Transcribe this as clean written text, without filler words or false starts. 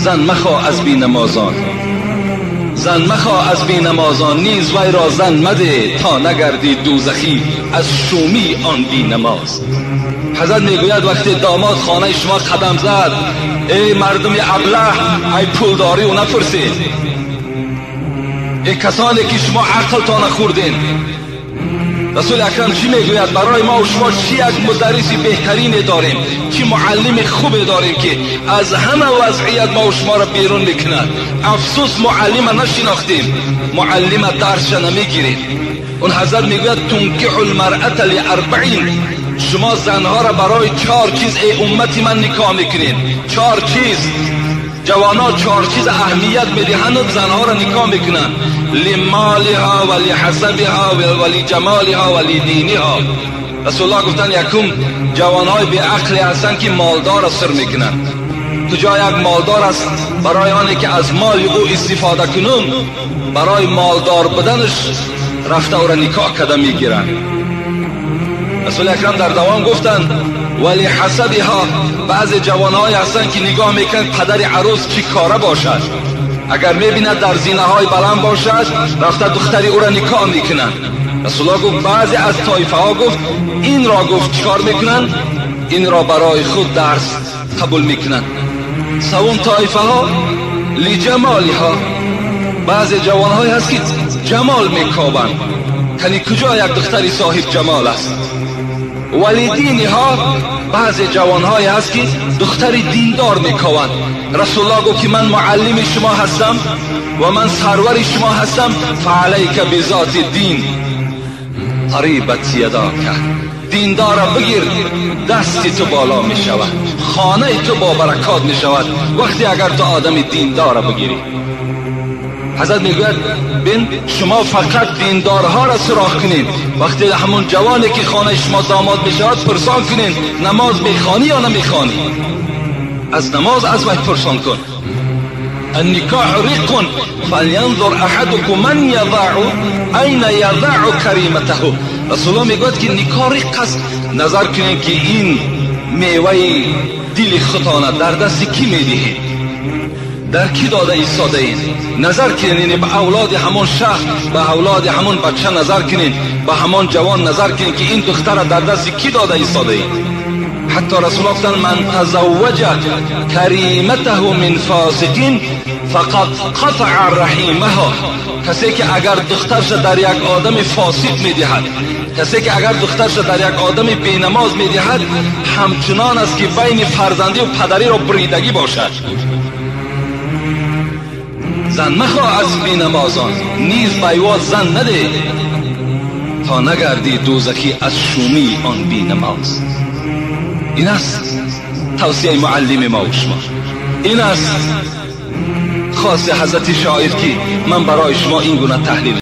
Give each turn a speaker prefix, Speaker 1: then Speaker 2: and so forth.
Speaker 1: زن مخواه از بینمازان، زن مخواه از بینمازان، نیز وی را زن مده تا نگردی دوزخی از شومی آن بینماز. حضرت میگوید وقتی داماد خانه شما قدم زد، ای مردم ابله، ای پولداری و نپرسید، ای کسانی که شما عقلتان خوردین. رسول اکرم چی میگوید؟ برای ما و شما چی یک مدرس بهترین داریم، چی معلم خوب داریم که از همه وضعیت ما و شما را بیرون میکند. افسوس معلم نشناختیم، معلم درس نمیگیریم. اون حضرت میگوید تنکح المرأة لاربعین، شما زنها را برای 4 چیز ای امتی من نکاح میکنین. 4 چیز، جوانا 4 چیز اهمیت میدهند و زنها را نکاح میکنند: لمالها و لحسبها و لجمالها و لدینها. رسول الله گفتن یکم جوانهای بی عقلی هستند که مالدار را سر میکنند. کجا یک مالدار است، برای آنی که از مال او استفاده کنم، برای مالدار بدنش رفته او را نکاح کرده میگیرند. رسول اکرم در دوام گفتند ولی حسبها، بعض جوانهای هستند که نگاه میکنند پدر عروس چی کاره باشد، اگر میبیند در زینه های بلند باشد رفته دختری او را نکاح میکنند. رسول الله گفت بعضی از طایفه ها گفت این را گفت چیکار میکنند؟ این را برای خود درس قبول میکنند. سوم طایفه ها لجمالها، بعضی جوانهای هست که جمال میکابند، یعنی کجا یک دختری صاحب جمال است. ولی دینها، بعضی جوانهای هست که دختری دیندار میکوند. رسول الله گفت که من معلم شما هستم و من سرور شما هستم، فعلیک بذات دین قریبت یداک، دیندار را بگیر دستی تو بالا می شود، خانه تو با برکات می شود وقتی اگر تو آدم دیندار را بگیری. حضرت میگوید بین شما فقط دیندارها را سراغ کنین، وقتی همون جوانی که خانه شما داماد میشود پرسان کنین نماز میخوانی یا نمیخوانی، از نماز از وی پرسان کن. النکاح رق فلینظر احدکم من یضع این یضع کریمته. رسول الله میگوید که نکاح رق است، نظر کنین که این میوه دل خودتان در دست کی میدهید، در کی داده ایستاده اید. نظر کنین به اولاد همان شهر، به اولاد همان بچه نظر کنین، به همان جوان نظر کنین که این دختر در دست کی داده ایستاده اید. حتی رسول الله گفتند من تزوج کریمته من فاسقین فقط قطع رحیمها، کسی که اگر دخترش در یک آدم فاسق میدهد، کسی که اگر دخترش در یک آدم بینماز میدهد، همچنان است که بین فرزندی و پدری را بریدگی باشد. زن مخواه از بینمازان، نیز بیواد زن نده تا نگردی دوزخی از شومی آن بینماز. این است توصیه معلم ما و شما، این است خاص حضرت شاعر که من برای شما این گونه تحلیل